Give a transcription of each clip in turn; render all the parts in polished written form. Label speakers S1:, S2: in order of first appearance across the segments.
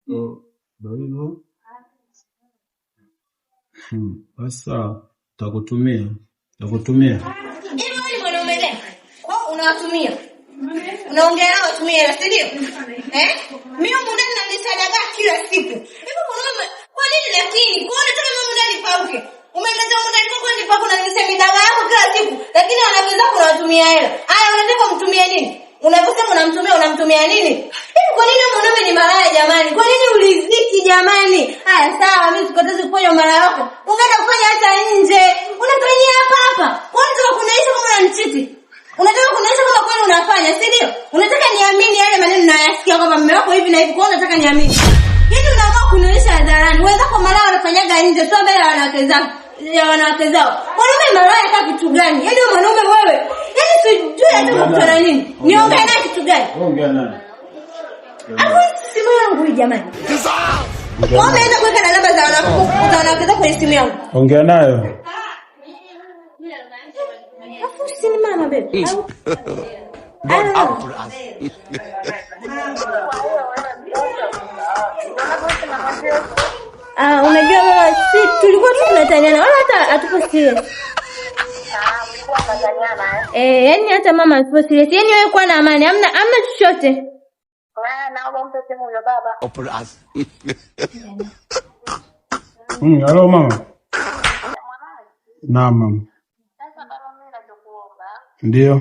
S1: Ndio hivyo. Basi sawa. Takutumia. Takutumia.
S2: Hivi wewe ni mwanaume gani? Kwa hiyo unawatumia. Unaongea nao watumie hela, si ndio? Eh? Mimi humu ndani nalisadaga kila siku. Hivi mwanaume kwa nini lakini? Kwa nini unataka mimi humu ndani nipauke? Umeleta humu ndani kwako nipauke na niseme midaga yako kila siku, lakini wanawake zako unawatumia hela. Haya, unataka kumtumia nini? Unavyosema unamtumia, unamtumia nini? Hivi kwa nini mwanaume ni malaya jamani? Kwa nini uliziki jamani? Haya sawa, mimi sikatazi kufanya malaya wako. Ungeenda kufanya hata nje. Unafanyia hapa hapa. Kwa nini unataka kunionyesha kama unanichiti? Unataka kunionyesha kama kweli unafanya, si ndio? Unataka niamini yale maneno nayasikia kwamba mume wako hivi na hivi, kwa nini unataka niamini? Yaani unaamua kunionyesha hadharani. Wenzako malaya wanafanyaga nje, sio mbele ya wanawake zao. Ya wanawake zao. Mwanaume malaya kama kitu gani? Yaani wewe mwanaume wewe. Yaani sijui hata kukutana nini. Niongee naye kitu gani?
S1: Ongea naye.
S2: Hapo simu yangu hii jamani. Kwa umeanza kuweka na namba za wanawake zako kwenye simu yangu.
S1: Ongea nayo.
S2: Afu si ni mama baby. Au
S3: God out for us.
S2: Ah, unajua mama, si tulikuwa tu tunataniana wala hata hatupo serious. Eh, yani hata mama hatupo serious. Yani wewe kuwa na amani, hamna chochote.
S3: For us.
S1: Halo mama. Naam mama. Ndio.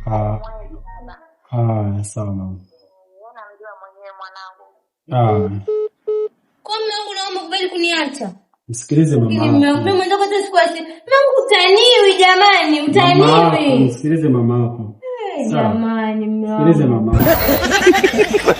S1: Ah, sawa mama. Ah,
S2: Kwa mume wangu naomba kubali kuniacha.
S1: msikilize mama
S2: Mume
S1: yako.
S2: wangu mimi mwenzako hata siku asi. Mume wangu utaniwi jamani,
S1: Mama yako,
S2: utaniwi.
S1: msikilize mama yako.
S2: Eh,
S1: Sawa.
S2: jamani mume
S1: Msikilize
S2: wangu.
S1: mama yako.